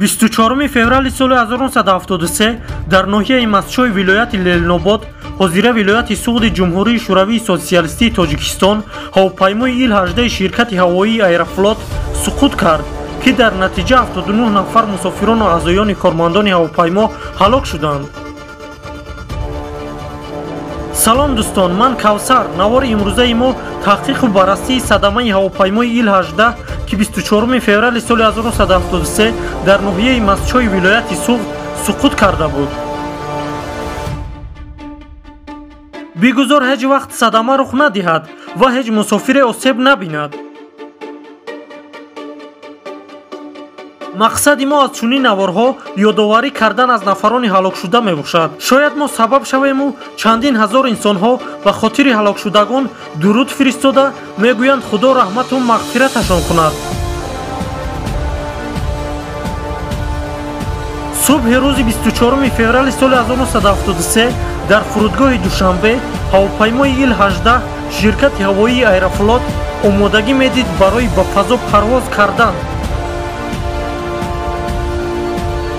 24 феврали соли 1973 дар ноҳияи Мастчои вилояти Ленинобод, ҳозира вилояти Суғди Ҷумҳурии Шӯравии Сотсиалистии Тоҷикистон, ҳавопаймои Ил-18 ширкати ҳавоии Аэрофлот суқут кард, ки дар натиҷа 79 нафар мусофирону аъзоёни кормандони ҳавопаймо ҳалок шуданд. Салом дӯстон, ман Кавсар. Навори имрӯзаи мо таҳқиқу баррасии садамаи ҳавопаймои Ил-18, ки 24 феврали соли 1973 дар ноҳияи Мастчои вилояти Суғд суқут карда буд. Бигузор ҳеҷ вақт садама рух надиҳад ва ҳеҷ мусофире осеб набинад. Мақсади мо аз чунин наворҳо ёдоварӣ кардан аз нафарони ҳалокшуда мебошад. Шояд мо сабаб шавему чандин ҳазор инсонҳо ба хотири ҳалокшудагон дуруд фиристода мегӯянд Худо раҳмату мағфираташон кунад. Субҳи рӯзи 24 феврали соли 1973 дар фурудгоҳи Душанбе ҳавопаймои Ил-18 ширкати ҳавоии Аэрофлот омодагӣ медид барои ба фазо парвоз кардан.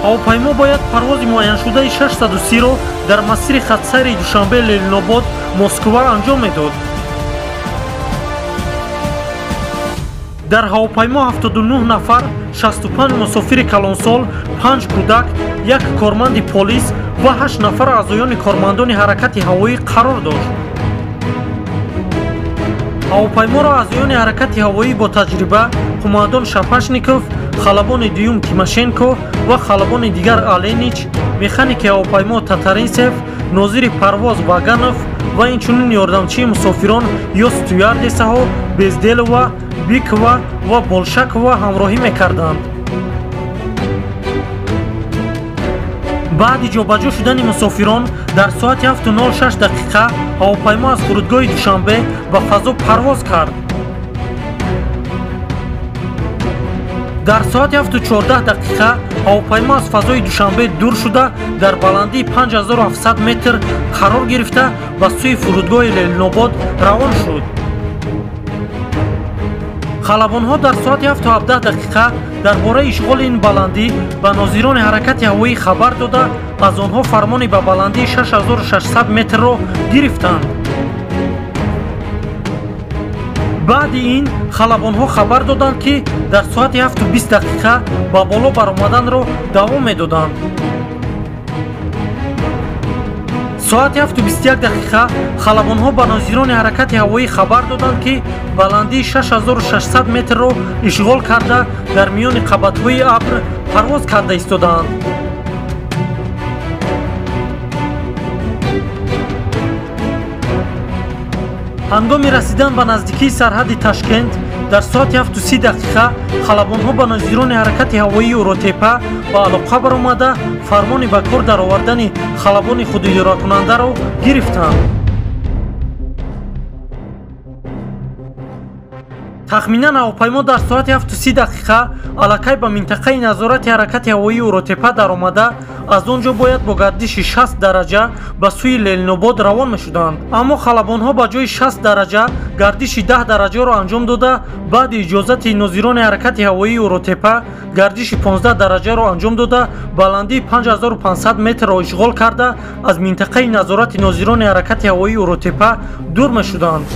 Ҳавопаймо бояд парвози муайяншудаи 630-ро дар масири хатсайри Душанбе Ленинобод Москва анҷом медод. Дар ҳавопаймо 79 нафар, 65 мусофири калонсол, 5 кӯдак, як корманди полис ва 8 нафар аъзоёни кормандони ҳаракати ҳавоӣ қарор дошт. Ҳавопайморо аъзоёни ҳаракати ҳавоӣ бо таҷриба қумандон Шапашников, халабони дуюм Тимошенко ва халабони дигар Аленич, механики ҳавопаймо Татаринсев, нозири парвоз Ваганов ва инчунин ёрдамчии мусофирон ё стюардессаҳо Безделова, Бикова ва Болшакова ҳамроҳӣ мекарданд. Баъди ҷобаҷо шудани мусофирон дар соати 7:06 дақиқа ҳавопаймо аз фурудгоҳи Душанбе ба фазо парвоз кард. Дар соати 7:14 дақиқа ҳавопаймо аз фазои Душанбе дур шуда дар баландии 5700 метр қарор гирифта ба сӯи фурудгоҳи Ленинобод равон шуд. Халабонҳо дар соати 7:17 дақиқа дар бораи ишғоли ин баландӣ ба нозирони ҳаракати ҳавоӣ хабар дода, аз онҳо фармони ба баландии 6600 метрро гирифтанд. Баъди ин халабонҳо хабар доданд, ки дар соати 7:20 дақиқа ба боло баромаданро давом медоданд. Соати 7:21 дақиқа халабонҳо ба нозирони ҳаракати ҳавоӣ хабар доданд, ки баландии 6600 метрро ишғол карда дар миёни қабатҳои абр парвоз карда истодаанд. Ҳангоми расидан ба наздикии сарҳади Ташкент дар соати 7:30 дақиқа халабонҳо ба нозирони ҳаракати ҳавоии Уротепа ба алоқа баромада фармони ба кор даровардани халабони худидоракунандаро гирифтанд. Тахминан ҳавопаймо дар соати 7:30 дақиқа аллакай ба минтақаи назорати ҳаракати ҳавоии Уротепа даромада, аз он ҷо бояд бо гардиши 60 дараҷа ба сӯи Ленинобод равон мешуданд. Аммо халабонҳо ба ҷои 60 дараҷа гардиши 10 дараҷаро анҷом дода, баъди иҷозати нозирони ҳаракати ҳавоии Уротепа гардиши 15 дараҷаро анҷом дода, баландии 5500 метрро ишғол карда, аз минтақаи назорати нозирони ҳаракати ҳавоии Уротепа дур мешуданд.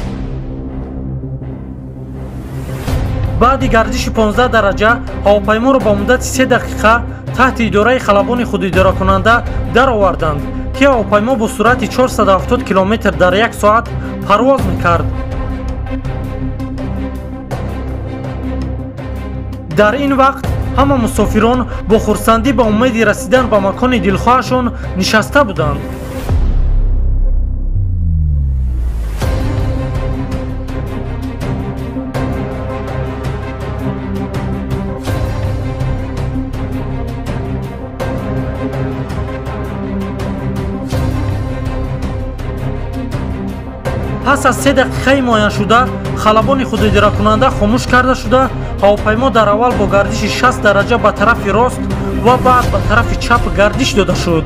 Баъди гардиши 15 дараҷа ҳавопайморо ба муддати 3 дақиқа таҳти идораи халабони худидоракунанда дароварданд, ки ҳавопаймо бо суръати 470 километр дар як соат парвоз мекард. Дар ин вақт ҳама мусофирон бо хурсандӣ ба умеди расидан ба макони дилхоҳашон нишаста буданд. Пас аз 3 дақиқаи муайяншуда халабони худидоракунанда хомӯш карда шуда, ҳавопаймо дар аввал бо гардиши 60 дараҷа ба тарафи рост ва баъд ба тарафи чап гардиш дода шуд.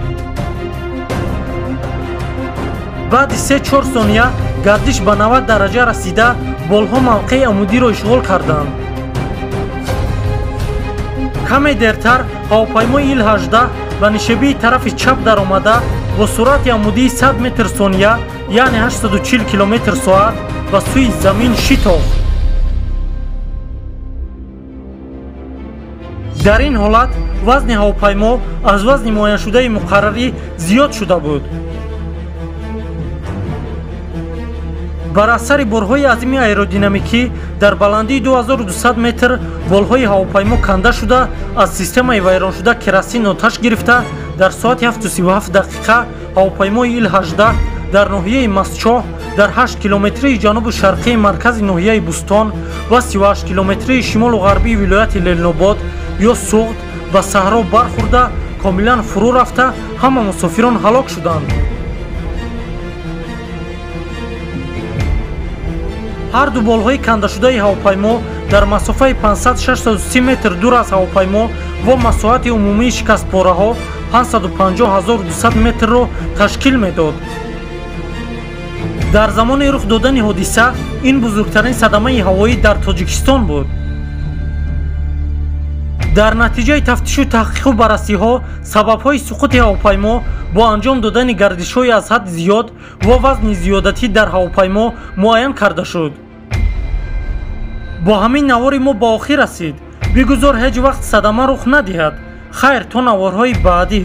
Баъди 3-4 сония гардиш ба 90 дараҷа расида, болҳо мавқеи амудиро ишғол карданд. Каме дертар ҳавопаймои Ил-18 ба нишебии тарафи чап даромада бо суръати амудии 100 метр сония, яъне 840 километр соат ба сӯи замин шитофт. Дар ин ҳолат вазни ҳавопаймо аз вазни муайяншудаи муқаррарӣ зиёд шуда буд. Бар асари борҳои азими аэродинамикӣ дар баландии 2200 метр болҳои ҳавопаймо канда шуда, аз системаи вайроншуда керосин оташ гирифта, дар соати 7:37 дақиқа ҳавопаймои Ил-18 дар ноҳияи Мастчоҳ дар 8 километрии ҷанубу шарқии маркази ноҳияи Бӯстон ва 38 километрии шимолу ғарбии вилояти Ленинобод ё Суғд ба саҳро бархӯрда, комилан фурӯ рафта, ҳама мусофирон ҳалок шуданд. Ҳар ду болҳои кандашудаи ҳавопаймо дар масофаи 500-630 метр дур аз ҳавопаймо ва масоҳати умумии шикастпораҳо 550 200 метрро ташкил медод. Дар замони рух додани ҳодиса ин бузургтарин садамаи ҳавоӣ дар Тоҷикистон буд. Дар натиҷаи тафтишу таҳқиқу баррасиҳо сабабҳои суқути ҳавопаймо бо анҷом додани гардишҳои аз ҳад зиёд ва вазни зиёдатӣ дар ҳавопаймо муайян карда шуд. Бо ҳамин навори мо ба охир расид. Бигузор ҳеҷ вақт садама рух надиҳад. Хайр, то наворҳои баъдӣ.